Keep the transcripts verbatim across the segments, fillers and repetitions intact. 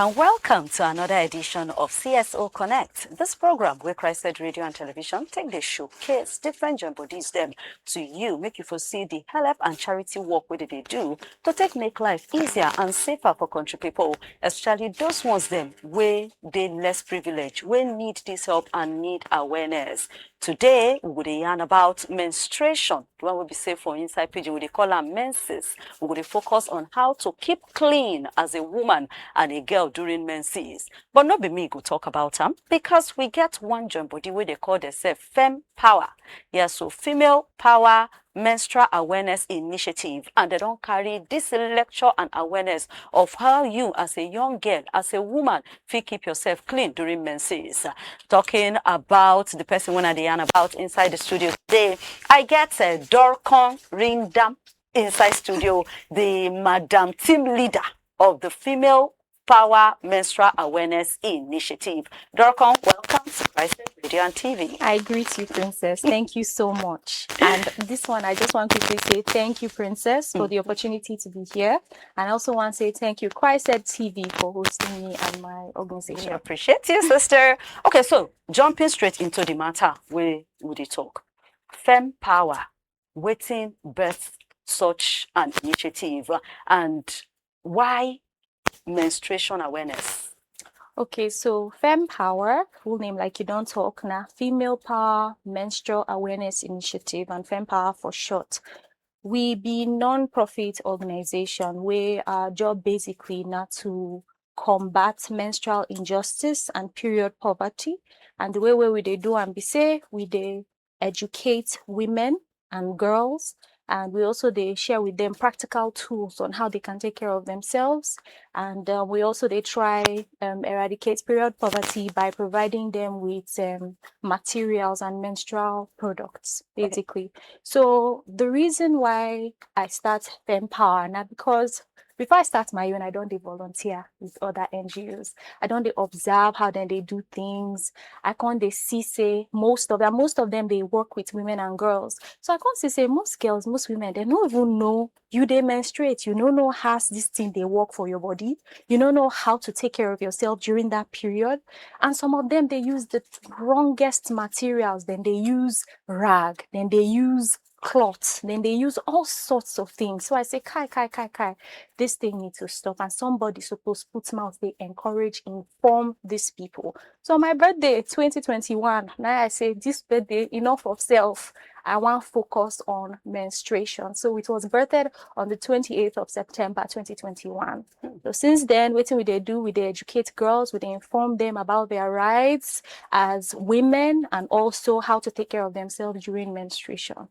And welcome to another edition of C S O Connect. This program wey Christ Radio and Television take dey showcase different join bodies dem to you, make you for see the help and charity work wey dem dey do to take make life easier and safer for country people, especially those ones dem wey dey less privileged, wey need this help and need awareness. Today, we go dey yarn about menstruation, the one wey be say for inside pidgin, we dey call am menses. We go dey focus on how to keep clean as a woman and a girl during menses. But no be me go talk about am, because we get one join body wey dey call themselves Fem Power. Yes, so Female Power Menstrual Awareness Initiative, and they don carry this lecture and awareness of how you, as a young girl, as a woman, fit keep yourself clean during menses. Talking about the person wey I dey yarn about inside the studio today, I get, uh, Dorcon Rindam inside studio, the madam team leader of the Female Power Menstrual Awareness Initiative. Dorcon, welcome to Christ Radio and T V. I greet you, Princess. Thank you so much. And this one, I just want to quickly say thank you, Princess, for the opportunity to be here. And I also want to say thank you, Christ T V, for hosting me and my organization. We appreciate you, sister. Okay, so jumping straight into the matter wey we dey talk. Fem Power, wetin birth such an initiative, and why menstruation awareness? Okay, so Fem Power, full name, like you don talk, na Female Power Menstrual Awareness Initiative, and Fem Power for short. We be non-profit organization wey our job basically na to combat menstrual injustice and period poverty. And the way wey we dey do am be say we dey educate women and girls, and we also dey share with them practical tools on how they can take care of themselves. And, uh, we also dey try, um, eradicate period poverty by providing them with, um, materials and menstrual products, basically. So the reason why I start Fem Power na because before I start my own, I don dey volunteer with other N G Os. I don dey observe how dem dey do things. I come dey see say most of them, most of them dey work with women and girls. So I come see say most girls, most women, they no even know you dey menstruate. You no know how this thing dey work for your body. You no know how to take care of yourself during that period. And some of them, they use the wrongest materials. Then they use rag. Then they use cloth. Then they use all sorts of things. So I say, kai, kai, kai, kai, this thing need to stop. And somebody suppose put mouth, they encourage, inform these people. So my birthday, twenty twenty-one, now I say, this birthday, enough of self. I want focus on menstruation. So it was birthed on the twenty-eighth of September, twenty twenty-one. So since then, wetin we dey do, we dey educate girls, we dey inform them about their rights as women and also how to take care of themselves during menstruation.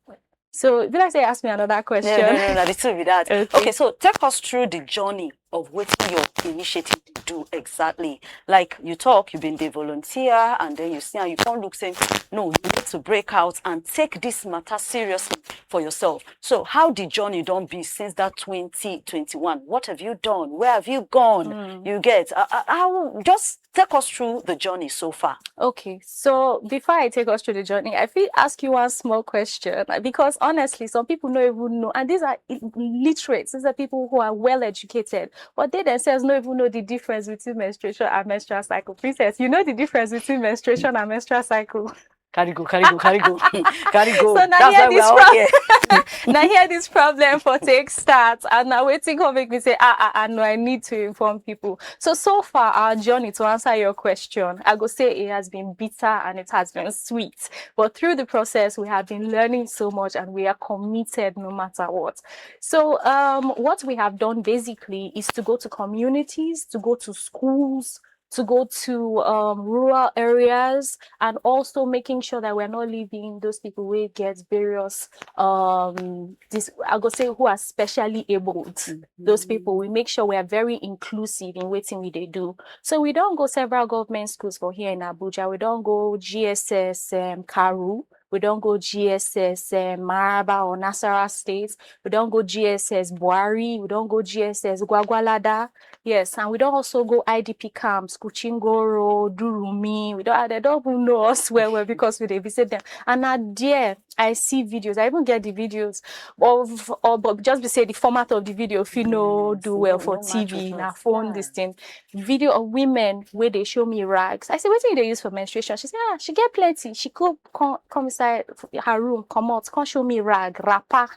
So, if you like say, ask me another question. No, no, no, no, the two be that. Okay. Okay, so take us through the journey of what your initiative dey do exactly. Like you talk, you been dey volunteer, and then you see, and you come look say, no, you need to break out and take this matter seriously for yourself. So, how the journey don be since that twenty twenty-one? What have you done? Where have you gone? You get, uh, uh, how, just take us through the journey so far. Okay, so before I take us through the journey, I fit ask you one small question, like, because honestly, some people no even know, and these are i-, literate, these are people who are well educated, but they themselves no even know the difference between menstruation and menstrual cycle. Princess, you know the difference between menstruation and menstrual cycle? Carry go, carry go, carry go, carry go. So now here this problem for take start, and now wetin come make me say, ah, ah, ah, no, I need to inform people. So, so far, our journey, to answer your question, I go say it has been bitter and it has been sweet. But through the process, we have been learning so much, and we are committed no matter what. So, um, what we have done basically is to go to communities, to go to schools, to go to, um, rural areas, and also making sure that we're not leaving those people who get various, um, this, I go say, who are specially abled. Those people, we make sure we are very inclusive in wetin we dey do. So we don go several government schools for here in Abuja. We don go G S S, um, Karu. We don go G S S, um, Maraba or Nasarawa State. We don go G S S Bwari. We don go G S S Gwagwalada. Yes, and we don also go I D P camps, Kuchingoro, Durumi. We don, they don't even know us well well because we dey visit them. And na there I see videos. I even get the videos of, or but just be say the format of the video fit no do well for T V, na phone this thing. Video of women wey dey show me rags. I say, "Wetin you dey use for menstruation?" She say, "Ah, she get plenty. She go come, come inside her room, comot, come show me rag, wrapper,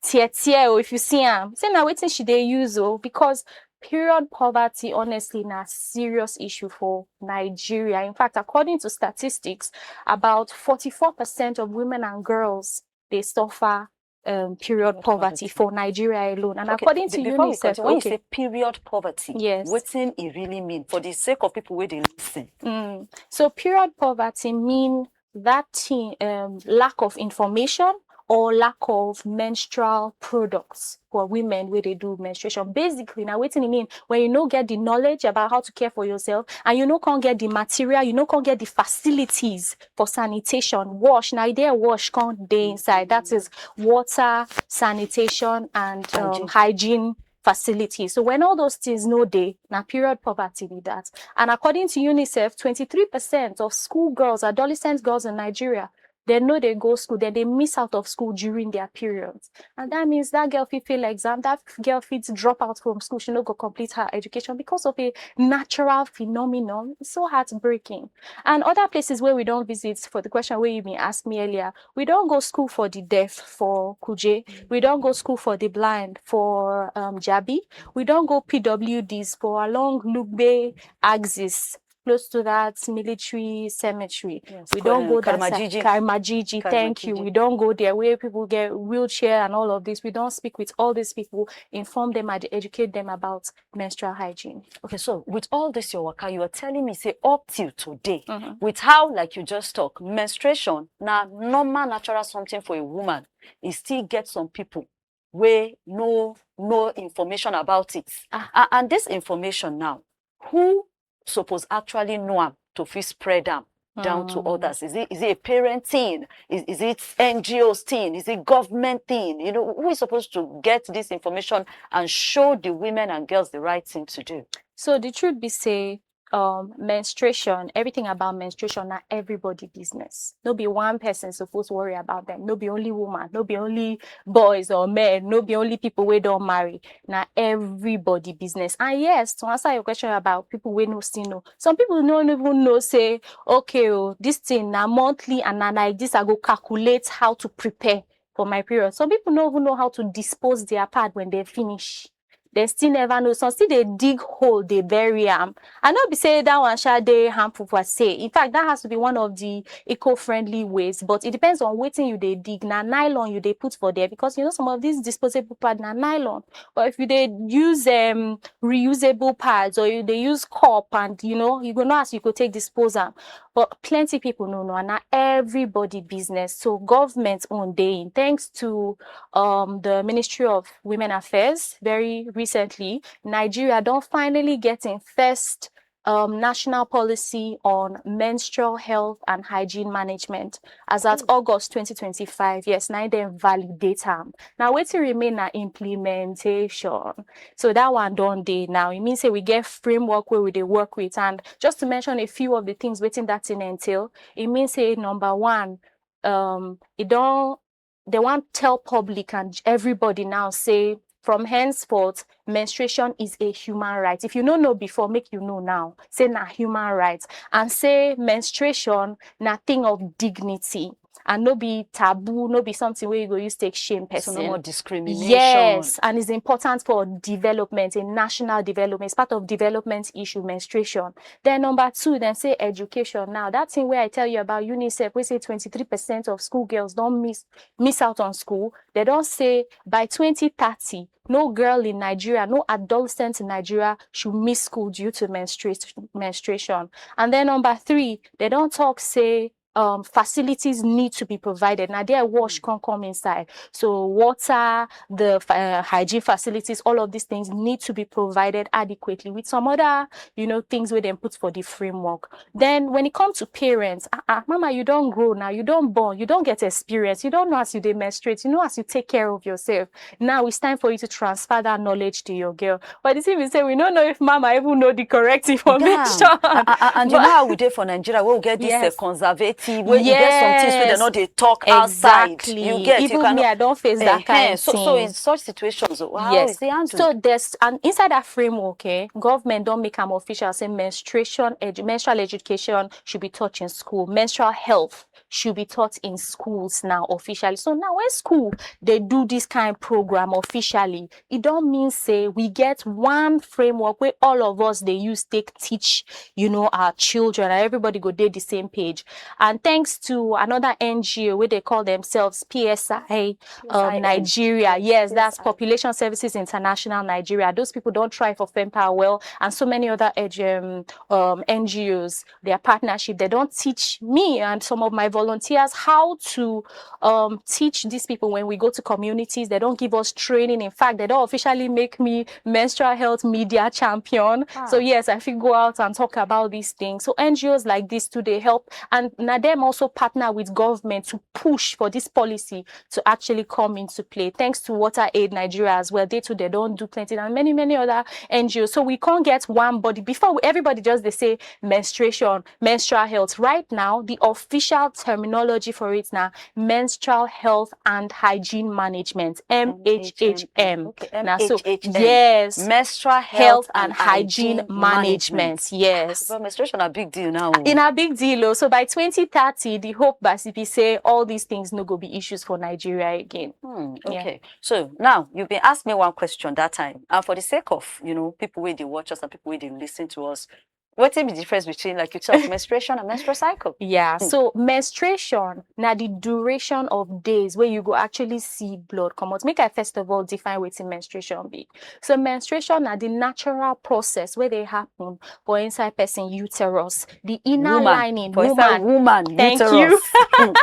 tear tear o, if you see am." Say na wetin she dey use o, because period poverty, honestly, na serious issue for Nigeria. In fact, according to statistics, about forty-four percent of women and girls dey suffer um, period poverty for Nigeria alone. And according to UNICEF, when you say period poverty, yes, wetin e really mean for the sake of people wey dey listen? Mm. So period poverty mean that thing, um, lack of information or lack of menstrual products for women wey dey do menstruation. Basically, na wetin e mean when you no get the knowledge about how to care for yourself, and you no come get the material, you no come get the facilities for sanitation, wash. Now there wash come dey inside. That is water, sanitation, and um, hygiene facilities. So when all those things no dey, na period poverty be that. And according to UNICEF, twenty-three percent of school girls, adolescent girls in Nigeria, they no dey go school, then they miss out of school during their periods. And that means that girl fit fail exam, that girl fit drop out from school, she no go complete her education because of a natural phenomenon. It's so heartbreaking. And other places where we don't visit, for the question where you been asked me earlier, we don't go school for the deaf for Kuje. We don't go school for the blind for um, Jabi. We don't go P W Ds for along Lugbe axis, close to that military cemetery. Yes, we don't go that side. Karamajiji. Karamajiji, thank you. We don't go there where people get wheelchair and all of this. We don't speak with all these people, inform them and educate them about menstrual hygiene. Okay, so with all this your waka, you are telling me say up till today, mm-hmm, with how, like you just talk, menstruation na normal natural something for a woman, e still get some people wey no know information about it. Ah. A-, and this information now, who suppose actually know am to fit spread am down to others? Is it, is it a parent thing? Is, is it N G Os thing? Is it government thing? You know, who is supposed to get this information and show the women and girls the right thing to do? So the truth be say, um, menstruation, everything about menstruation na everybody business. No be one person suppose worry about them. No be only woman, no be only boys or men, no be only people wey don marry. Na everybody business. And yes, to answer your question about people wey no still know, some people no even know say, okay o, this thing na monthly and na like this I go calculate how to prepare for my period. Some people no even know how to dispose their pad when they finish. They still never know. Some still dey dig hole, dey bury am. I no be say that one sha dey harmful per se. In fact, that has to be one of the eco-friendly ways, but it depends on wetin you dey dig. Na nylon you dey put for there, because you know some of these disposable pad na nylon. But if you dey use um, reusable pads, or you dey use cup, and you know, you go know as you go take dispose am. But plenty people no know, and na everybody business. So government own dey in. Thanks to um, the Ministry of Women Affairs, very recently, Nigeria don finally get im first um, national policy on menstrual health and hygiene management as at August twenty twenty-five. Yes, na dem validate am. Now wetin remain na implementation. So that one don dey now. E mean say we get framework wey we dey work with. And just to mention a few of the things wetin that thing entail, e mean say number one, um, e don, they wan tell public and everybody now say from henceforth, menstruation is a human right. If you no know before, make you know now. Say na human right, and say menstruation na thing of dignity and no be taboo, no be something wey you go use take shame person. So no more discrimination. Yes, and it's important for development, a national development. It's part of development issue, menstruation. Then number two, dem say education. Now, that thing wey I tell you about UNICEF, wey say twenty-three percent of school girls don miss, miss out on school, they don say by twenty thirty, no girl in Nigeria, no adolescent in Nigeria should miss school due to menstrua-, menstruation. And then number three, they don talk say um, facilities need to be provided. Now there wash can come inside. So water, the uh, hygiene facilities, all of these things need to be provided adequately with some other, you know, things where they put for the framework. Then when it comes to parents, ah, ah, mama, you don't grow now, you don't born, you don't get experience, you don't know as you dey menstruate, you know as you take care of yourself. Now it's time for you to transfer that knowledge to your girl. But the thing is say we don't know if mama even know the correct information. And, and, and you know how we dey for Nigeria, we get this uh, conservative, where you get some things where they not they talk exactly. outside. You get even you cannot, me, I don't face that Eh, kind eh, of so, thing. So it's such situations. So how Yes. is the handle? So there's and inside that framework, eh, government don't make am official. Say menstruation, edu- menstrual education should be taught in school. Menstrual health should be taught in schools now officially. So now when school they do this kind program officially, it don't mean say we get one framework where all of us they use take teach, you know, our children and everybody go dey the same page. And thanks to another N G O where they call themselves P S I, um, P S I N. Nigeria. Yes, that's P S I. Population Services International Nigeria. Those people don't try for fempower well, and so many other edu- um, um, N G Os, their partnership. They don't teach me and some of my volunteers how to um, teach these people when we go to communities. They don't give us training. In fact, they don't officially make me menstrual health media champion. So yes, I feel go out and talk about these things. So N G Os like this too, they help, and now them also partner with government to push for this policy to actually come into play. Thanks to Water Aid Nigeria as well, they too they don't do plenty, and many many other N G Os. So we can't get one body before we, everybody just they say menstruation, menstrual health. Right now, the official terminology for it now menstrual health and hygiene management, M H H M. Okay, Now, so M H H M. yes, Menstrual health and hygiene management. Yes. Well, menstruation a big deal now. In a big deal, oh. So by twenty thirty, the hope by C P say all these things no go be issues for Nigeria again. Hmm, Yeah. Okay. So now you've been asked me one question that time, and for the sake of you know people where they watch us and people where they listen to us, what is the difference between, like you talk, menstruation and menstrual cycle? Yeah, so menstruation now the duration of days where you go actually see blood come out. Make I first of all define what menstruation be. So menstruation now the natural process where they happen for inside person uterus, the inner Woman. lining, For inside woman. Woman, Thank uterus. you.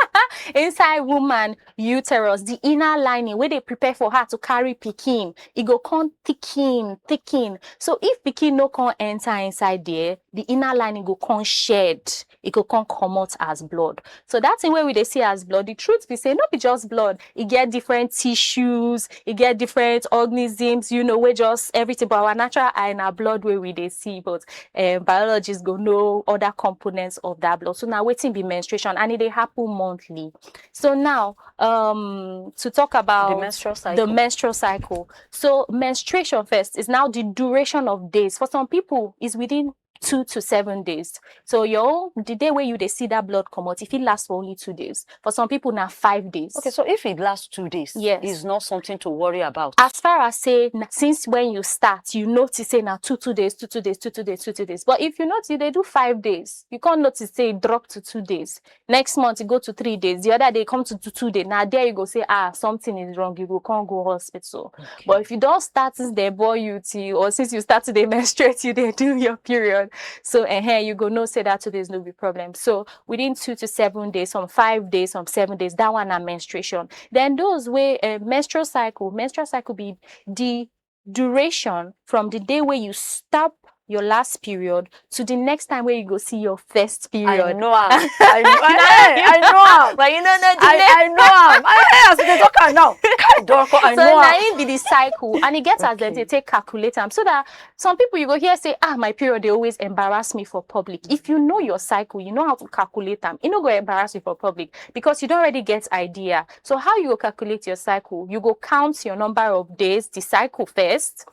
Inside woman uterus, the inner lining where they prepare for her to carry pikin, it go come thicken, thicken. So if pikin no come enter inside there, the inner lining go come shed. It go come come out as blood. So that's the way we they see as blood. The truth we say not be just blood. It get different tissues. It get different organisms. You know, we just everything. But our natural eye and our blood where we they see, but um, biologists go know other components of that blood. So now waiting be menstruation, and it they happen monthly. So now, um, to talk about The menstrual the cycle. Menstrual cycle. So menstruation first is now the duration of days. For some people, is within two to seven days. So your own, the day where you they see that blood come out, if it lasts for only two days. For some people, now five days. Okay, so if it lasts two days, Yes. It's not something to worry about. As far as say na- since when you start, you notice say now two two days, two two days, two two days, two two days. But if you notice they do five days, you can't notice say it drop to two days. Next month you go to three days. The other day come to two, two days. Now there you go say ah something is wrong. You go can't go hospital. But if you don't start since they bore you till or since you start to dey menstruate, you they do your period. So and here you go no say that two days no be problem. So within two to seven days, some five days, some seven days, that one are menstruation. Then those way uh, menstrual cycle, menstrual cycle be the duration from the day where you stop your last period to the next time where you go see your first I period. know am. I know. I, I know am. But you know, no I, I know am. I, I as they talk am now. Kai, don't call- I So know na am. Im be the cycle, and e get as dem Okay. dey take calculate am, so that some people you go hear say, ah, my period dey always embarrass me for public. If you know your cycle, you know how to calculate am. E no go embarrass you for public because you don already get idea. So how you go calculate your cycle? You go count your number of days, the cycle first.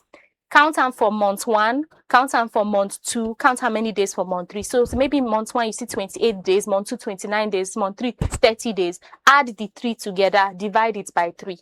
Count am for month one, count am for month two, count how many days for month three. So, so maybe month one you see twenty-eight days, month two twenty-nine days, month three thirty days. Add the three together, divide it by three.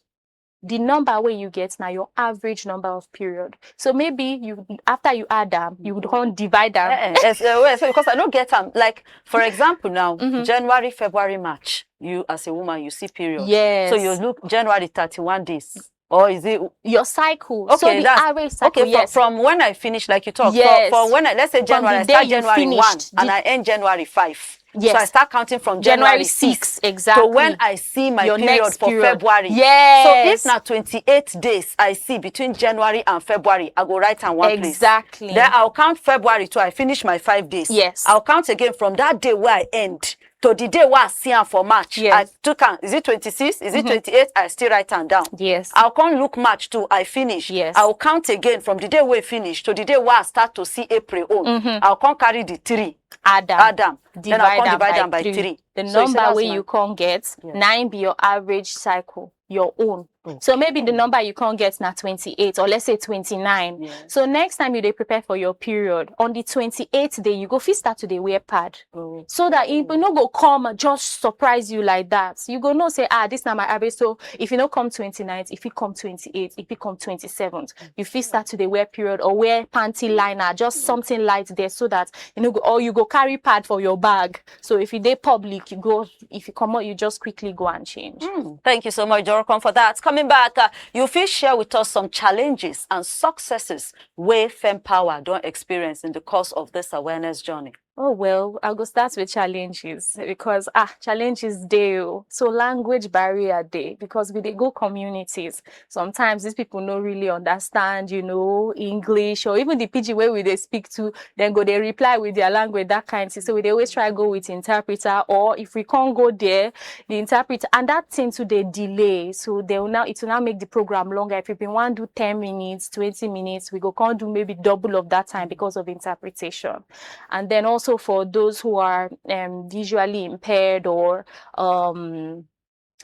The number wey you get na your average number of period. So maybe you after you add am, you would come divide am. Eh, eh, yes, eh, well, so because I don't get am. Like for example now, Mhm. January, February, March, you as a woman you see period. Yes. So you look January thirty-one days, or is it Your cycle. So Okay, the that's- average cycle, okay? yes. From, from when I finish, like you talk, Yes. for, for when I let's say From January, the I start day you January one finished, and the- I end January five. Yes. So I start counting from January, January six, six, exactly, to when I see my period for February. Yes. So if na twenty-eight days I see between January and February, I go write am one place. Exactly. Then I'll count February till I finish my five days. Yes. I'll count again from that day where I end to the day where I see am for March. Yes. I took am. Is it twenty-six? Is it twenty-eight? I still write am down. Yes. I'll come look March too. I finish. Yes. I'll count again from the day where I finish to the day where I start to see April own. I'll come carry the three. Add am. Add am. Then I'll come divide am by three. The number wey you come get, na im be your average cycle, your own. So maybe the number you come get na twenty-eight, or let's say twenty-nine. Yes. So next time you dey prepare for your period, on the twenty-eighth day, you go fit start to dey wear pad. So that e no go come just surprise you like that. You go know say, ah, this na my average. So if you no come twenty-ninth, if you come twenty-eighth, if you come twenty-seventh, you fit start to dey wear period or wear panty liner, just something light there, so that you know, or you go carry pad for your bag. So if you dey public, you go, if you comot, you just quickly go and change. Mm, thank you so much, Dorokon, for that. Coming back, uh, you fit share with us some challenges and successes wey Fem Power don experience in the course of this awareness journey. Oh, well, I go start with challenges because, ah, challenges dey o. So language barrier dey because we dey go communities. Sometimes these people no really understand, you know, English, or even the pidgin wey we dey speak to, dem go dey reply with their language, that kind thing. So we dey always try go with interpreter, or if we can't go there, the interpreter, and that thing too dey delay. So they will now, it will now make the program longer. If we been wan do ten minutes, twenty minutes, we go come do maybe double of that time because of interpretation. And then also for those who are, um, visually impaired or, um,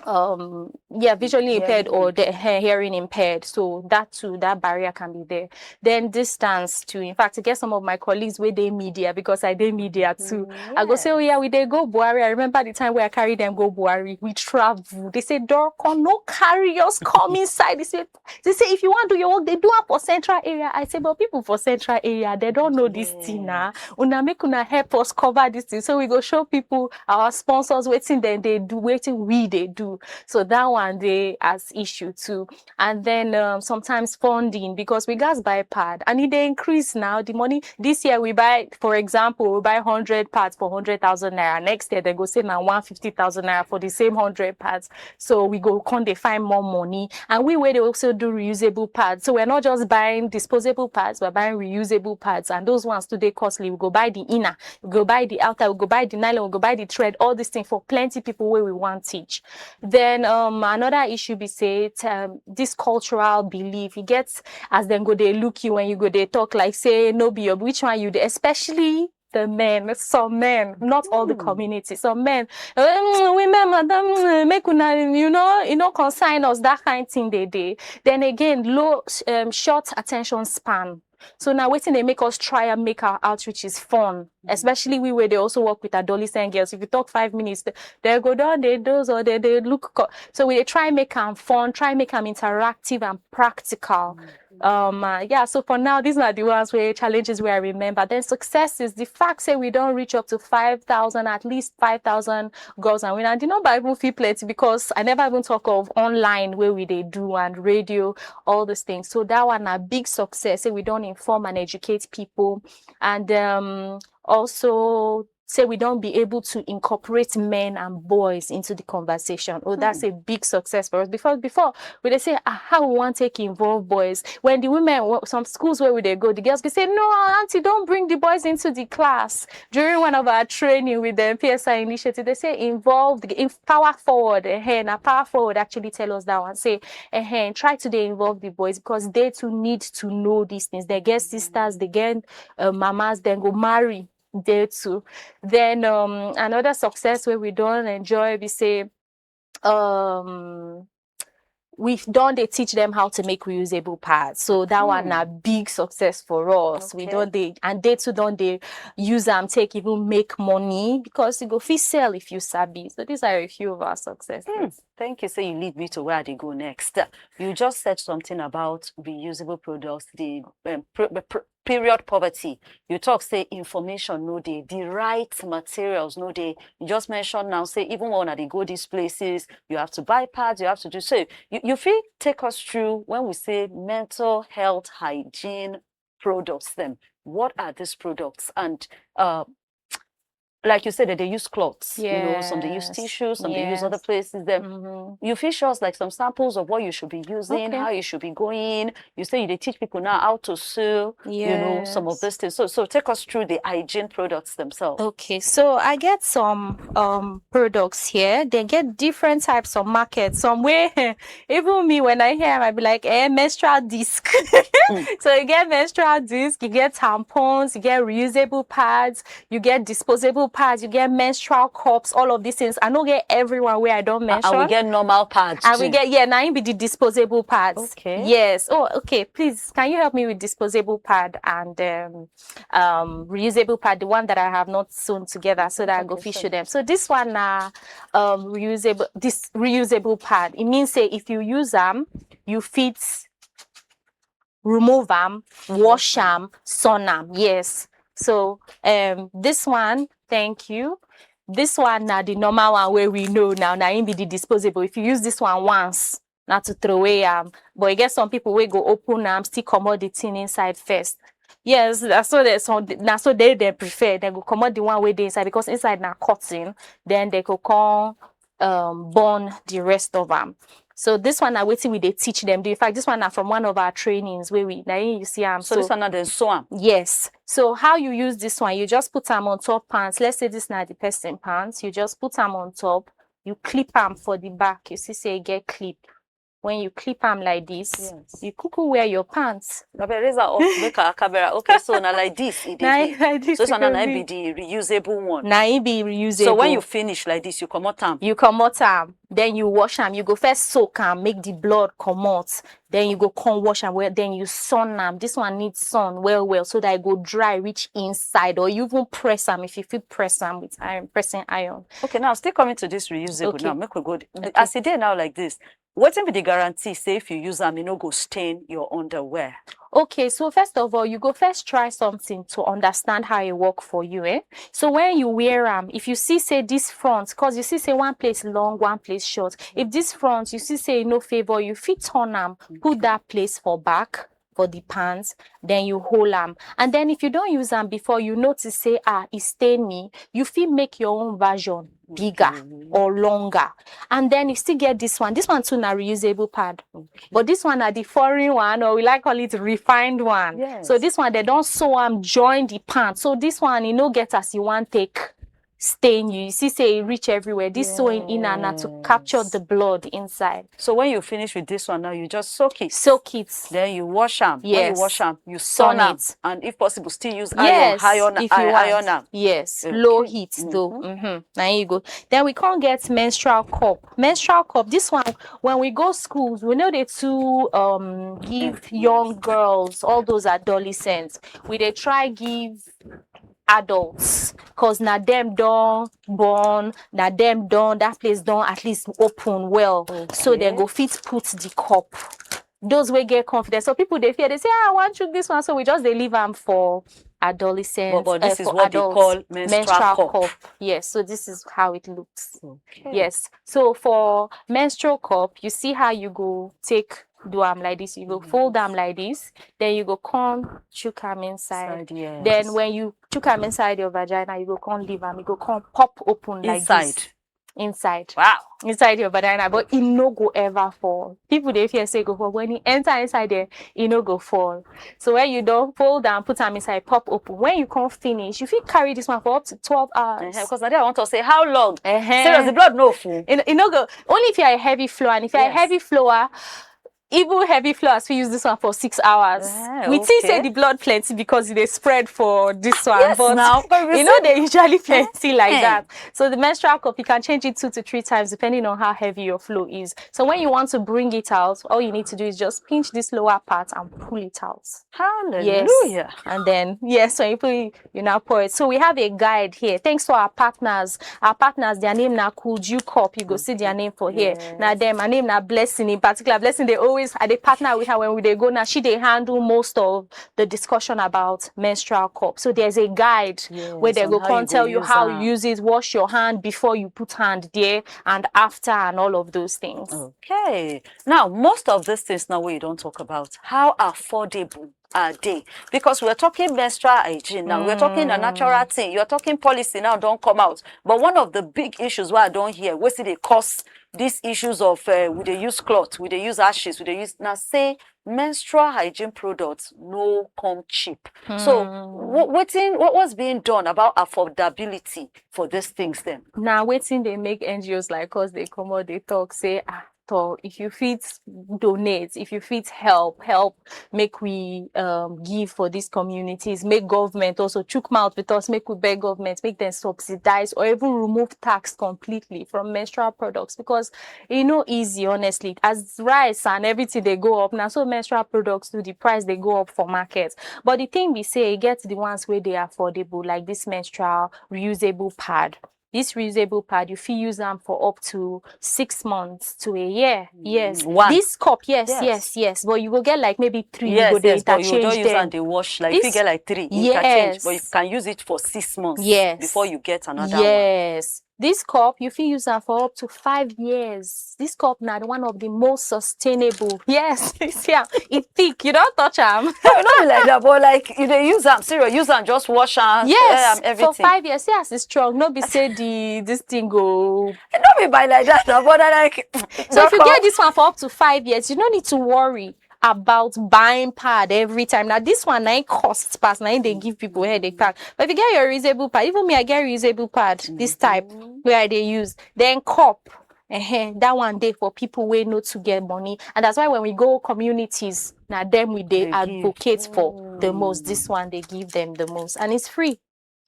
um, yeah, visually impaired or the he-, hearing impaired. So that too, that barrier can be there. Then distance too. In fact, I get some of my colleagues wey dey media, because I dey media too. I go say, "Oh yeah, we dey go Bwari." I remember the time wey I carry dem go Bwari. We travel. They say, "Dorokon, no carry us come inside." They say, they say, "If you wan do your work, dey do am for central area." I say, "But people for central area, they don't know this thing now. Una make una help us cover this thing." So we go show people, our sponsors, wetin dem dey do, wetin we dey do. So that one dey as issue too. And then, um, sometimes funding, because we gats buy pad, and e dey increase now. The money, this year we buy, for example, we buy hundred pads for hundred thousand naira. Next year, they go say na one fifty thousand naira for the same hundred pads. So we go come dey find more money. And we wey dey also do reusable pads. So we're not just buying disposable pads, we're buying reusable pads. And those ones too dey costly. We go buy the inner, we go buy the outer, we go buy the nylon, we go buy the thread, all this thing for plenty people wey we wan teach. Then, um, another issue be say, um, this cultural belief. E get as dem go dey look you when you go dey talk, like say no be your, which one you dey, especially the men, some men, not all the community, some men, um, women, madam, um, make una, you know, e no concern us, that kind thing dey dey. Then again, low, um, short attention span. So now wetin dey make us try and make our outreach is fun, especially we wey dey also work with adolescent girls. If you talk five minutes, they, they go down, they doze, or they, they look co-, so we dey try make am fun, try make am interactive and practical. Um, uh, yeah, so for now, these are the ones where challenges where I remember. Then success is the fact say we don reach up to five thousand, at least five thousand girls and women. And the number even fit plenty because I never even talk of online where we dey do and radio, all these things. So that one a big success. Say we don inform and educate people, and, um, also say we don be able to incorporate men and boys into the conversation. Oh, that's a big success for us. Before, before we dey say, ah, how we wan take involve boys? When the women, some schools where we dey go, the girls go say, "No, auntie, don't bring the boys into the class." During one of our training with the P S I initiative, they say, "Involve the, in, power forward." Eh, na power forward actually tell us that one. Say, eh, try to dey involve the boys because they too need to know these things. They get sisters, they get, uh, mamas, then go marry there too. Then, um, another success where we don't enjoy, we say, um, we don dey teach them how to make reusable pads. So that one na big success for us. We don dey, and they too don dey use am take even make money because you go fit sell if you sabi. So these are a few of our successes. Thank you. Say you lead me to where I dey go next. You just said something about reusable products, the, um, pr-, the pr-, period poverty. You talk say information no dey, the right materials no dey. You just mentioned now say even when una dey go these places, you have to buy pads, you have to do. So you, you fit take us through when we say mental health hygiene products, then what are these products, and, uh, like you said, that they use cloths. You know, some they use Yes. tissues, some they use other Yes. places. Then Mhm. you fit show us like some samples of what you should be using, Okay. how you should be going. You say you dey teach people now how to sew. You know, some of Yes. those things. So, so take us through the hygiene products themselves. Okay, so I get some um products here. They get different types of market. Some way, even me, when I hear, I be like, eh, menstrual disc. Mm. So you get menstrual disc, you get tampons, you get reusable pads, you get disposable pads, you get menstrual cups, all of these things. I know get everyone where I don't A- mention. And we get normal pads And we too. Get, yeah, now it be the disposable pads. Okay. Yes. Oh, okay. Please, can you help me with disposable pad and um, um reusable pad, the one that I have not sewn together, so that I go Okay, fit sure. Show them. So this one now, um, reusable, this reusable pad. It means say if you use them, you fit remove them, wash them, sun them. Yes. So um, this one, thank you. This one now the normal one where we know now. Now it be the disposable. If you use this one once, not to throw away am. But you get some people wey go open am, still comot the thing inside first. Yes, na so they some na so they they prefer. They go comot the one wey dey inside because inside na cotton. Then they go come um burn the rest of am. So this one na wetin we dey teach them do. In fact, this one na from one of our trainings where we na you see am. So this one now then sew am. Yes. So how you use this one, you just put am on top pants. Let's say this na the person pants. You just put am on top. You clip am for the back. You see say e get clip. When you clip am like this, Yes. You cuckoo wear your pants. Gabriel, raise her up, make her camera. Okay, so now like this, it Na is. like this So this e one now go na be. Be the reusable one. Na e be reusable. So when you finish like this, you comot am. You comot am, then you wash am. You go first soak am, make the blood comot. Then you go come wash am well. Then you sun am. This one need sun well well so that e go dry reach inside, or you even press am if you fit press am with iron, pressing iron. Okay, now still coming to this reusable Okay. Now, make we go. Okay. As e dey now like this, wetin be the guarantee say if you use am, e no go stain your underwear? Okay, so first of all, you go first try something to understand how e work for you, eh? So when you wear am, if you see say this front, cause you see say one place long, one place short. If this front, you see say e no favour, you fit turn am, put that place for back for the pants, then you hold am. And then if you don use am before, you notice say, ah, e stain me, you fit make your own version bigger or longer. And then you still get this one. This one too na reusable pad. But this one na the foreign one, or we like call it refined one. Yes. So this one, they don sew am join the pants. So this one, e no get as you wan take stain you. You see say e reach everywhere. This sewing inner na to capture Yes. The blood inside. So when you finish with this one now, you just soak it. Soak it. Then you wash am. When Yes. You wash am, you sun Sun am, it. And if possible, still use iron, Yes, iron, if you iron want. Am. Yes, Okay. Low heat though. Mm-hmm. Now you go. Then we can't get menstrual cup. Menstrual cup. This one, when we go schools, we know they too um give young girls, all those adolescents. We they try give adults, cause na them don born, na them don that place don at least open well, so they Okay. Go fit put the cup. Those wey get confidence. So people they fear, they say, ah, I want to this one. So we just they leave am for adolescents. But, but this uh, is for what adults. They call menstrual, Menstrual cup. Cup. Yes. So this is how it looks. Okay. Yes. So for menstrual cup, you see how you go take do am like this. You go fold am like this. Then you go come chook am inside. Inside, yes. Then when you chook am inside your vagina, you go come leave am. You go come pop open like Inside. This. Inside. Wow. Inside your vagina, but it no go ever fall. People they fear say go fall. When it enter inside there, it no go fall. So when you don't fold down, put am inside, pop open. When you can't finish, you fit carry this one for up to twelve hours. Because I want to say how long. Uh-huh. Serious, the blood no full. You know, you know go only if you're a heavy flow, and if you're a Yes. Heavy flower, even heavy flowers we use this one for six hours. Ah, We think say okay. The blood plenty because they spread for this one, Yes, but now, because we you know say they usually plenty like Eh. That. So the menstrual cup, you can change it two to three times depending on how heavy your flow is. So when you want to bring it out, all you need to do is just pinch this lower part and pull it out. Hallelujah. And then yes, when you pull it, you now pour it. So we have a guide here. Thanks to our partners. Our partners, their name now called you cup. You go see their name for here. Yes. Now them, my name now Blessing in particular. Blessing, they always I dey partner with her when we dey go now. She dey handle most of the discussion about menstrual cup. So there's a guide where they go come tell you how you use it, wash your hand before you put hand there, and after, and all of those things. Okay. Now, most of these things now we don't talk about how affordable are they? Because we're talking menstrual hygiene now, we're talking a natural thing, you're talking policy now don't come out. But one of the big issues why I don't hear, we see they cause these issues of uh, we they use cloth, we they use ashes, we they use now say menstrual hygiene products no come cheap. So what what's being done about affordability for these things then? Now waiting they make N G Os like us they come out they talk say ah, if you fit donate, if you fit help help make we um, give for these communities, make government also chook mouth with us, make we beg government make them subsidize or even remove tax completely from menstrual products, because e no easy, honestly. As rice and everything they go up now, so menstrual products too, the price they go up for market. But the thing we say, get the ones where they affordable, like this menstrual reusable pad. This reusable pad, you fit use them for up to six months to a year. Yes. One. This cup, yes, yes, yes, yes. But you go get like maybe three. Yes, you go yes, but you don't use them. They wash like this, you get like three. Yes. But you can use it for six months. Yes. Before you get another. Yes. One. This cup, you fit use am for up to five years. This cup na one of the most sustainable. Yes, see am, e thick. You don't touch am. No, not like that, but like you dey use am, serious, use am, just wash am. Yes, am, everything. For five years. Yes, it's strong. No be say the this thing go. It don't be by like that, no, but I like. So if you get this one for up to five years, you don't need to worry about buying pad every time. Now this one na cost pass, na they give people headache pack. But if you get your reusable pad, even me I get reusable pad, this type where I they use, then cup. Uh-huh. That one day for people where not to get money, and that's why when we go communities now them we they advocate for the most. This one they give them the most, and it's free.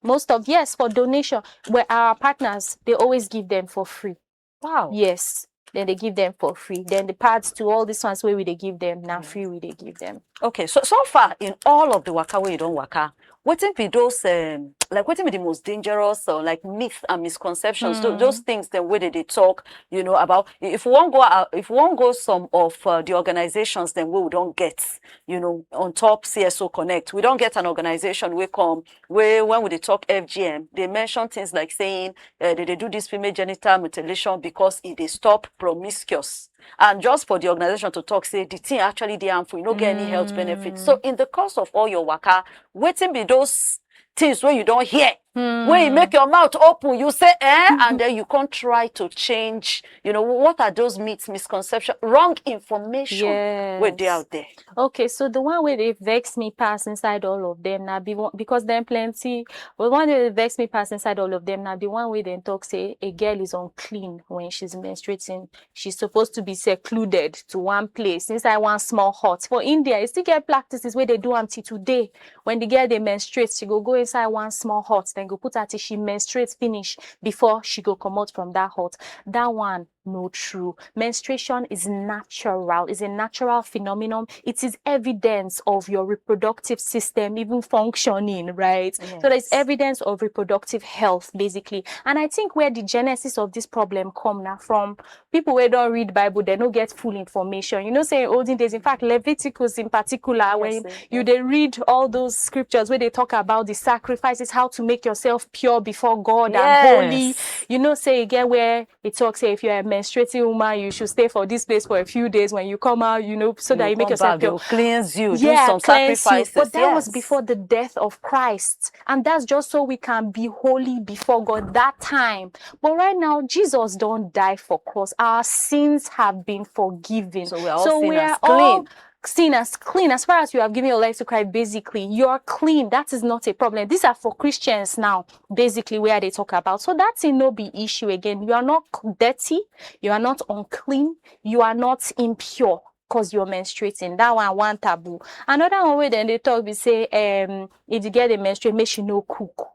Most of, yes, for donation, where our partners they always give them for free. Wow. Yes. Then they give them for free. Then the parts to all these ones where we they give them now, free we they give them. Okay, so so far in all of the waka where you don't waka, what if be those um, like what if be the most dangerous or like myth and misconceptions, mm. those things then where they, they talk, you know, about if we won't go out, if we won't go some of uh, the organizations then we don't get, you know, on top C S O Connect, we don't get an organization we come where when we they talk F G M, they mention things like saying uh, they, they do this female genital mutilation because it they stop promiscuous. And just for the organization to talk say the thing actually they harmful, you no get any health benefits. So in the course of all your waka, wetin be those things where you don't hear, mm. where you make your mouth open, you say eh, and then you can't try to change. You know, what are those myths, misconceptions, wrong information yes. where they out there? Okay, so the one where they vex me pass inside all of them now be one, because then plenty. But one way they vex me pass inside all of them now be one way they talk say a girl is unclean when she's menstruating. She's supposed to be secluded to one place inside one small hut. For India, you still get practices where they do until today. When the girl they menstruate, she go go inside one small hut, then go put her till she menstruates finish before she go come out from that hut. That one no true. Menstruation is natural, is a natural phenomenon. It is evidence of your reproductive system even functioning, right? Yes. So there's evidence of reproductive health, basically. And I think where the genesis of this problem come now from people where don't read Bible, they don't get full information. You know, say olden days, in fact, Leviticus in particular, when yes, you they read all those scriptures where they talk about the sacrifices, how to make yourself pure before God yes. and holy. You know, say again where it talks say if you're a menstruating woman, you should stay for this place for a few days. When you come out, you know, so you that you make yourself back, pure. Cleanse you, yeah, do some cleanse sacrifices. You. But that yes. was before the death of Christ. And that's just so we can be holy before God that time. But right now, Jesus don't die for cross. Our sins have been forgiven. So we are all, so we are all clean. Clean as clean as far as you have given your life to Christ. Basically, you're clean. That is not a problem. These are for Christians now, basically, where they talk about. So that thing no be issue again. You are not dirty, you are not unclean, you are not impure because you're menstruating. That one, one taboo. Another one where then they talk, we say, um, if you get a menstruate, make she no cook.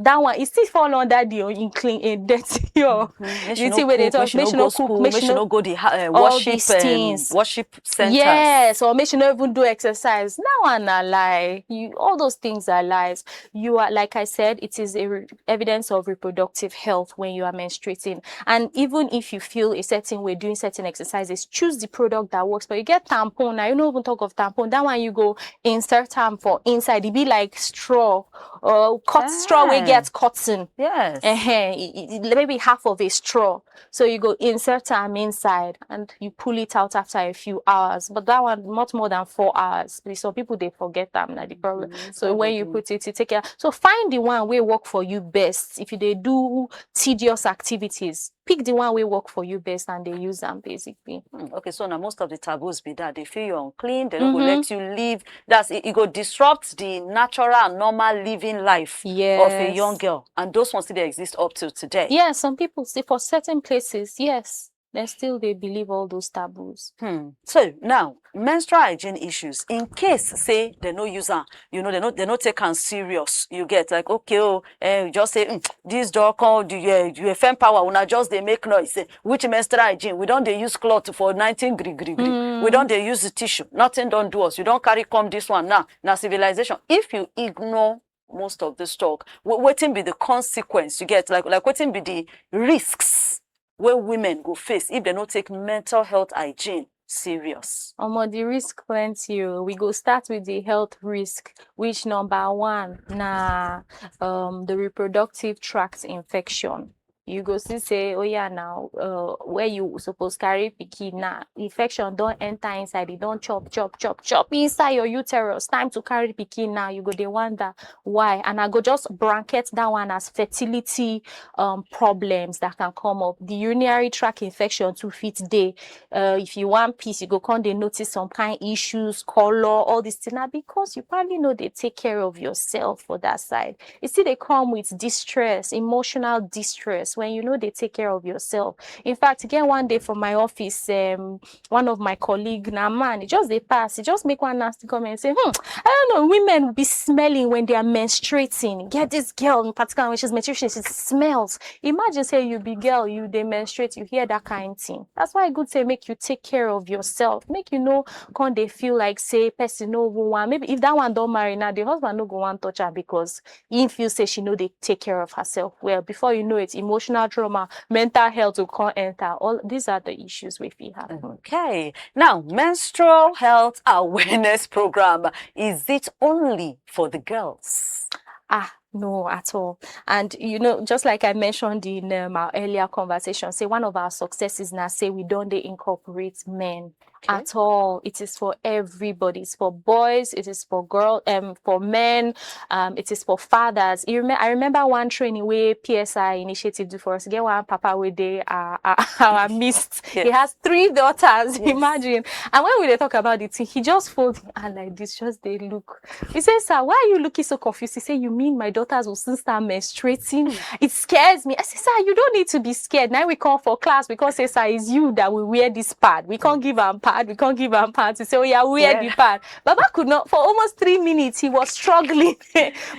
that one, e still fall under the unclean, eh, dirty, or Mhm. Make she you no see where they cook, make talk, she make no she go no school, cook, make make she she no no go the ha- uh, all worship these um, things. Worship centers. Yes, or make she no even do exercise. That one na lie. You, all those things are lies. You are, like I said, it is a re- evidence of reproductive health when you are menstruating. And even if you feel a certain way doing certain exercises, choose the product that works. But you get tampon now, you no even talk of tampon. That one you go insert am for inside. E be like straw, or cut straw wey Ah. Get cotton. Yes. Uh-huh. Maybe half of a straw. So you go insert am inside and you pull it out after a few hours. But that one, not more than four hours. Some people, they forget them, na the problem. Mm, So when you probably. Put it, you take care. So find the one wey work for you best. If you dey do tedious activities, pick the one wey work for you best and dey use am, basically. Hmm, okay, so now most of the taboos be that they feel you're unclean, they don't go Mhm. Let you live. That's it, it go disrupt the natural and normal living life of a young Yes. Girl, and those ones still they exist up till today. Yes, some people see for certain places, yes, they still they believe all those taboos. Hmm. So now, menstrual hygiene issues. In case say they no use am, you know, they no they no take am serious. You get like, okay, oh, eh, you just say, "Mm, this dog called you, you, you fem power, una just they make noise." Eh, which menstrual hygiene? We don't they use cloth for nineteen gree gree gree. We don't they use the tissue. Nothing don't do us. You don't carry come this one now. Now civilization. If you ignore most of this talk, waiting be the consequence you get, like like waiting be the risks where women go face if they no take mental health hygiene serious. Omo, the risk plenty o. We go start with the health risk, which number one na um, the reproductive tract infection. You go see say, oh yeah, now uh, where you suppose carry pikin now, infection don't enter inside. It don't chop, chop, chop, chop inside your uterus. Time to carry pikin now. You go they wonder why. And I go just blanket that one as fertility um, problems that can come up. The urinary tract infection too fit dey. Uh, if you want peace, you go come they notice some kind issues, color, all this thing. Now because you probably know they take care of yourself for that side. It still they come with distress, emotional distress when you know they take care of yourself. In fact, again one day from my office, um, one of my colleague, na man, he just they pass, he just make one nasty comment, say, hmm, I don't know, women be smelling when they are menstruating. Get this girl in particular, when she's menstruating, she smells. Imagine say you be girl, you they menstruate, you hear that kind thing. That's why I good say make you take care of yourself. Make you know, can they feel like say person no one. Maybe if that one don't marry now, the husband no go one touch her because he feel say she know they take care of herself well. Before you know it, emotional trauma, mental health will come enter. All these are the issues we feel happen. Okay. Now, menstrual health awareness program. Is it only for the girls? Ah, no, at all. And you know, just like I mentioned in um, our earlier conversation, say one of our successes now say we don't they incorporate men Okay. At all. It is for everybody. It's for boys. It is for girl. Um, for men. Um, it is for fathers. You remember? I remember one training where P S I initiative do for us. Get one papa with the uh, uh, our missed. He Yes. Has three daughters. Yes. Imagine. And when we dey talk about it, he just fold him hand like this. Just they look. He says, "Sir, why are you looking so confused?" He said, "You mean my daughters will soon start menstruating? It scares me." I said, "Sir, you don't need to be scared. Now we come for class. We can't say, sir, it's you that will wear this pad. We can't give am pad. We can't give am pad." He said, "Oh yeah, wear Wear. The pad." Baba could not, for almost three minutes, he was struggling.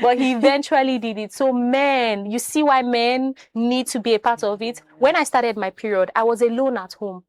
But he eventually did it. So men, you see why men need to be a part of it. When I started my period, I was alone at home.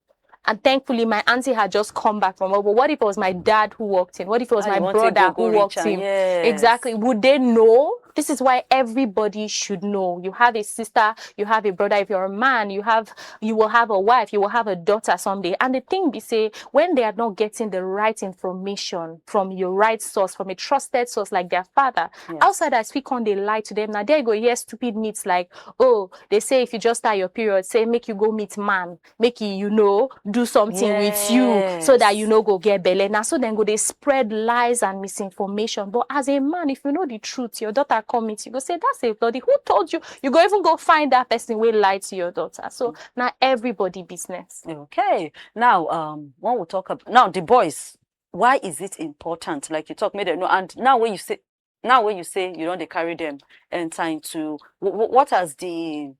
And thankfully, my auntie had just come back from work. But what if it was my dad who walked in? What if it was How my you want to brother go, go who reach walked am? in? Yes. Exactly. Would they know? This is why everybody should know. You have a sister, you have a brother. If you're a man, you have, you will have a wife, you will have a daughter someday. And the thing be say, when they are not getting the right information from your right source, from a trusted source like their father, Yes. Outside as we come they lie to them. Now they go hear stupid myths like, "Oh, they say if you just start your period, say make you go meet man, make he, you know, do something with you so that you Yes. No go get belle." Now so then go they spread lies and misinformation. But as a man, if you know the truth, your daughter come meet you, go say, "That's a bloody, who told you?" You go even go find that person will lie to your daughter. So now everybody business. Okay. Now, um, when we talk about now the boys, why is it important? Like you talk, made them know. And now when you say, now when you say you don't they carry them enter into what, what has the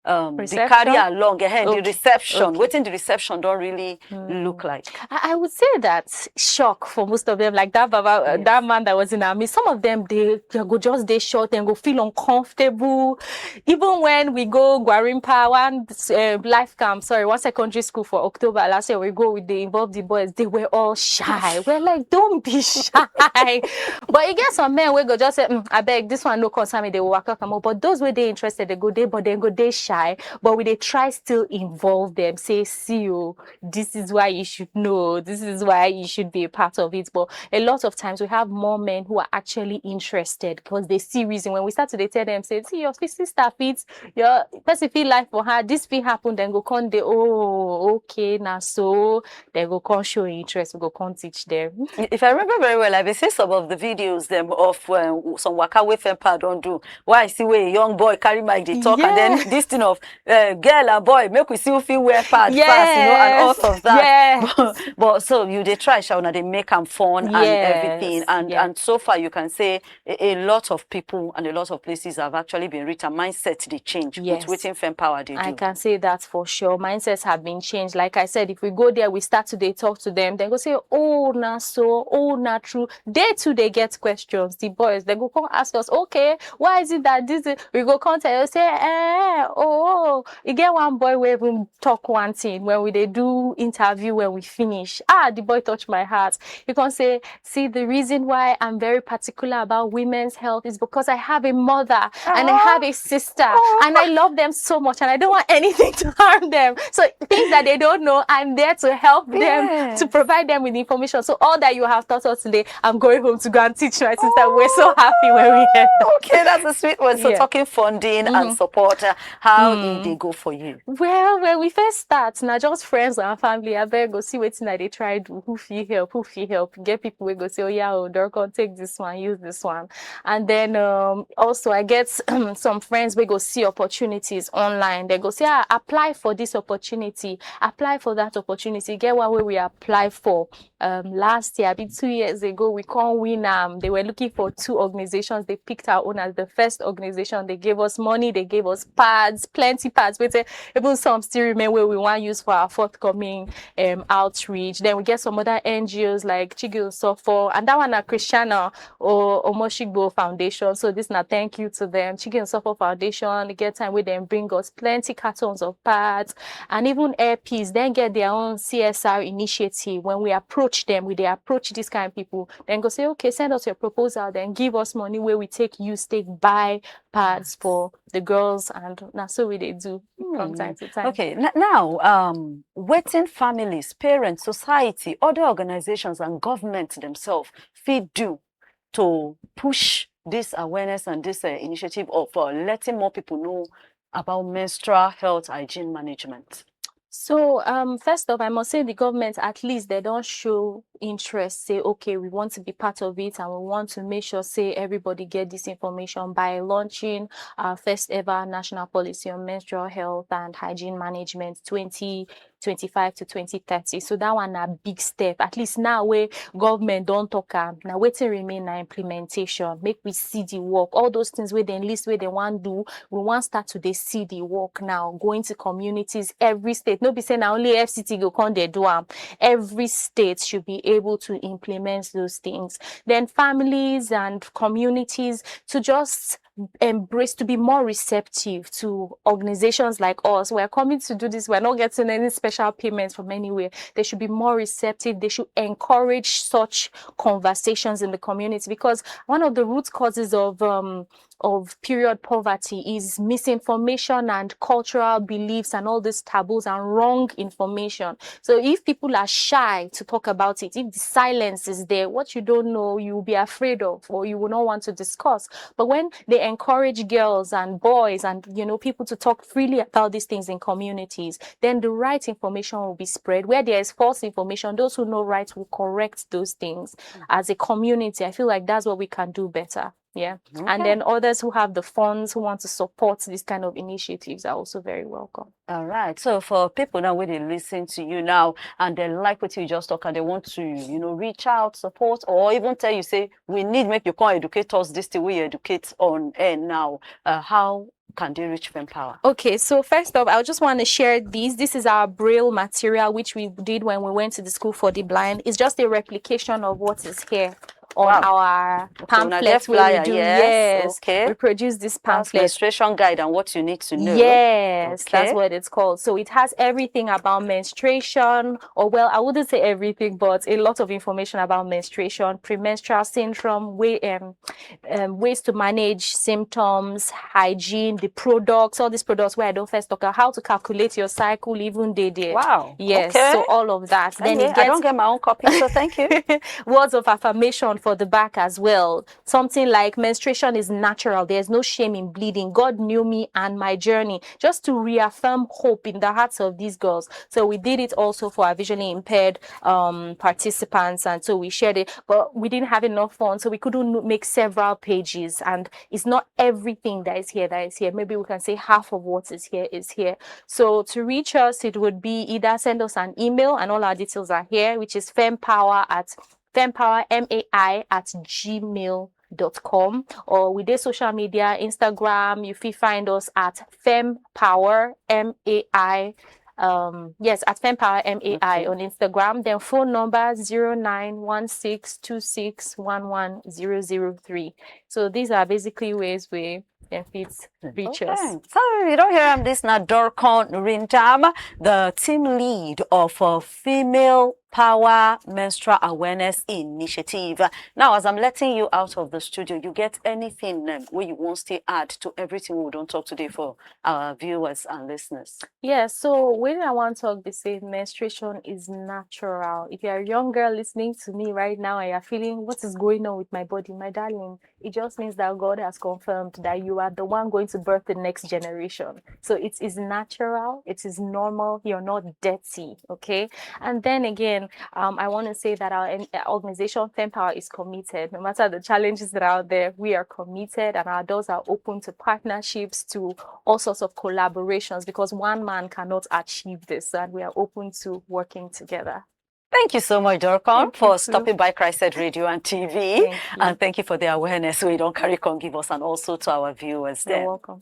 um, the Reception? carry along, eh, the Okay. reception, Okay. wetin the reception don really look like? I I would say that shock for most of them, like that Baba, uh, Yes. that man that was in army. Some of them, they, they go just dey shocked and go feel uncomfortable. Even when we go Gwarimpa, one uh, life camp, sorry, one secondary school for October last year, we go, we dey involve the boys. They were all shy. We're like, "Don't be shy." But you get some men wey go just say, "Mm, I beg, this one no concern me." They will walk up and up. But those wey dey interested, they go dey, but they go dey shy. But we dey try still involve them. Say, "See, oh, this is why you should know. This is why you should be a part of it." But a lot of times we have more men who are actually interested because they see reason. When we start to dey tell them, say, "See, your fi- sister fit, your person fit lie for her, this fit happen," then go come dey, "Oh, okay, now so," they go come show interest, we go come teach them. If I remember very well, I been see some of the videos them of um, some waka wey Fempa don do. Why I see where a young boy carry mic dey talk, and then Yeah. this thing of uh, girl and boy, make we see who fit wear pad pass, you know, and all Yes. of that. Yes. But, but so you dey try, Shauna, they make am fun and everything, Yes. and Yeah. and so far you can say a, a lot of people and a lot of places have actually been reached, and mindset they change Yes. with wetin Fempower they do. I can say that for sure. Mindsets have been changed. Like I said, if we go there, we start to they talk to them, they go say, "Oh, na so, oh, na true." They too, they get questions. The boys, they go come ask us, "Okay, why is it that this is?" We go come tell you, say, "Eh, oh, you get one boy we even talk one thing when we they do interview when we finish. Ah, the boy touched my heart." You can say, "See, the reason why I'm very particular about women's health is because I have a mother and I have a sister and I love them so much and I don't want anything to harm them." So things that they don't know, I'm there to help them Yes. to provide them with information. So all that you have taught us today, I'm going home to go and teach my sister. We're so happy when we hear that. Okay, that's a sweet one. So Yeah. talking funding and Mm-hmm. support, uh, how Mm. e dey go for you? Well, when we first start, now just friends and family, I beg go see wetin I dey try do. Who fit help? Who fit help? Get people wey go say, "Oh yeah, oh, Dorcon, take this one, use this one." And then um, also I get some friends wey go see opportunities online. They go say, "Ah, apply for this opportunity, apply for that opportunity." Get one wey we apply for um last year, I mean two years ago, we can't win. Um, they were looking for two organizations. They picked our own as the first organization. They gave us money. They gave us pads, plenty pads. But uh, even some still remain where we want use for our forthcoming um outreach. Then we get some other N G Os like Chigil Sofo, and that one at Christiana or Omoshigbo Foundation. So this now thank you to them. Chigil Sofo Foundation get time with them bring us plenty cartons of pads and even airpiece. Then get their own C S R initiative. When we approach them, we they approach this kind of people. Then go say, "Okay, send us your proposal. Then give us money where we take use take buy pads for the girls," and now so we they do from Hmm. Time to time. Okay, n- now um, wetin families, parents, society, other organizations, and government themselves fit do to push this awareness and this uh, initiative of uh, letting more people know about menstrual health hygiene management. So um, first off, I must say the government at least they don't show interest. Say, "Okay, we want to be part of it, and we want to make sure say everybody get this information by launching our first ever national policy on menstrual health and hygiene management twenty twenty-five to twenty thirty." So that one a big step. At least now where government don't talk am, now waiting remain na implementation. Make we see the work. All those things where they list where they want do, we want start to they see the work now going to communities. Every state, no be say na only F C T go come they do am. Every state should be able to implement those things. Then families and communities to just embrace, to be more receptive to organizations like us. We're coming to do this, we're not getting any special payments from anywhere. They should be more receptive. They should encourage such conversations in the community, because one of the root causes of um, of period poverty is misinformation and cultural beliefs and all these taboos and wrong information. So if people are shy to talk about it, if the silence is there, what you don't know, you will be afraid of, or you will not want to discuss. But when they encourage girls and boys and, you know, people to talk freely about these things in communities, then the right information will be spread. Where there is false information, those who know right will correct those things. As a community, I feel like that's what we can do better. Yeah. And Okay. Then others who have the funds, who want to support these kind of initiatives, are also very welcome. All right. So for people now where they listen to you now and they like what you just talk and they want to, you know, reach out, support, or even tell you, say, "We need make you come educate us this thing we educate on air now." Uh, how can they reach Fem Power? Okay, so first off, I just want to share this. This is our braille material, which we did when we went to the school for the blind. It's just a replication of what is here on Wow. our Okay, una get pamphlet where flyer, we do. Yes, okay. We produce this That's pamphlet. Menstruation guide and what you need to know. Yes, that's Okay. what it's called. So it has everything about menstruation, or, well, I wouldn't say everything, but a lot of information about menstruation, premenstrual syndrome, way, um, um, ways to manage symptoms, hygiene, the products, all these products where I don't first talk about how to calculate your cycle, even day there. Wow. Yes, Okay. So all of that. Then Anyway, it I gets don't get my own copy, so thank you. Words of affirmation for the back as well. Something like, "Menstruation is natural. There's no shame in bleeding. God knew me and my journey." Just to reaffirm hope in the hearts of these girls. So we did it also for our visually impaired um, participants, and so we shared it. But we didn't have enough funds, so we couldn't make several pages. And it's not everything that is here that is here. Maybe we can say half of what is here is here. So to reach us, it would be either send us an email, and all our details are here, which is fempower at fempower, M A I at gmail dot com, or we dey social media, Instagram. You fit find us at fempower, M A I, um yes, at fempower, M A I. Okay. On Instagram. Then phone number zero nine one six two six one one zero zero three. So these are basically ways we can fit reach us. Okay. So you don't hear am, this na Dorcon Rintam, the team lead of a female power menstrual awareness initiative. Now, as I'm letting you out of the studio, you get anything um, where you want to add to everything we don't talk today for our viewers and listeners? Yeah, so when I want to talk the same, menstruation is natural. If you're a young girl listening to me right now and you're feeling, "What is going on with my body?" My darling, it just means that God has confirmed that you are the one going to birth the next generation. So it is natural, it is normal, you're not dirty, okay? And then again, um, I want to say that our en- organization, Fempower, is committed. No matter the challenges that are out there, we are committed, and our doors are open to partnerships, to all sorts of collaborations, because one man cannot achieve this, and we are open to working together. Thank you so much, Dorcon, Thank you for too. Stopping by Christ Said Radio and T V. Thank you. And thank you for the awareness we don't carry can give us and also to our viewers. You're Then. Welcome.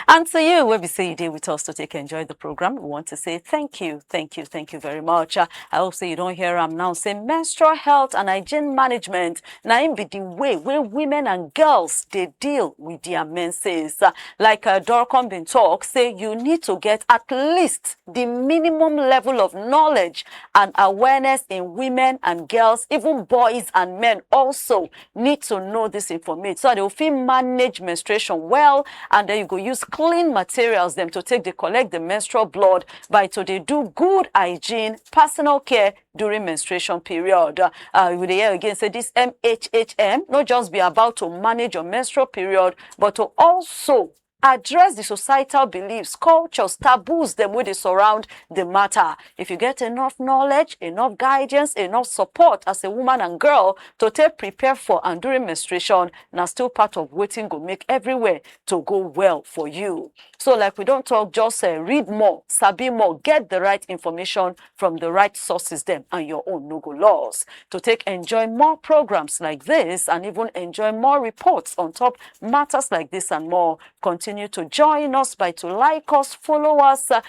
And to you, where we say you did with us to take enjoy the program, we want to say thank you, thank you, thank you very much. Uh, I hope say you don't hear am now. Say menstrual health and hygiene management. Now, in be the way where women and girls they deal with their menses. Uh, like uh, Dorcon been talk, say you need to get at least the minimum level of knowledge and awareness in women and girls, even boys and men also need to know this information. So they will feel manage menstruation well, and then you go use clean materials them to take they collect the menstrual blood by to they do good hygiene, personal care during menstruation period. Uh, we dey hear again say this M H H M not just be about to manage your menstrual period, but to also address the societal beliefs, cultures, taboos them where they surround the matter. If you get enough knowledge, enough guidance, enough support as a woman and girl to take prepare for and during menstruation, now still part of waiting go make everywhere to go well for you. So like we don't talk, just uh, read more, sabi more, get the right information from the right sources them, and your own no go loss. To take enjoy more programs like this and even enjoy more reports on top matters like this and more, continue to join us by to like us, follow us, uh,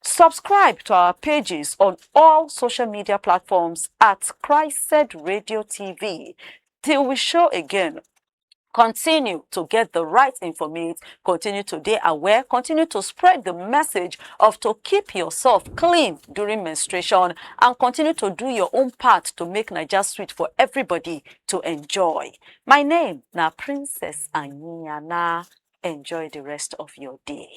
subscribe to our pages on all social media platforms at Christ Radio T V. Till we show again, continue to get the right information, continue to be aware, continue to spread the message of to keep yourself clean during menstruation, and continue to do your own part to make Naija sweet for everybody to enjoy. My name na Princess Anyanyana. Enjoy the rest of your day.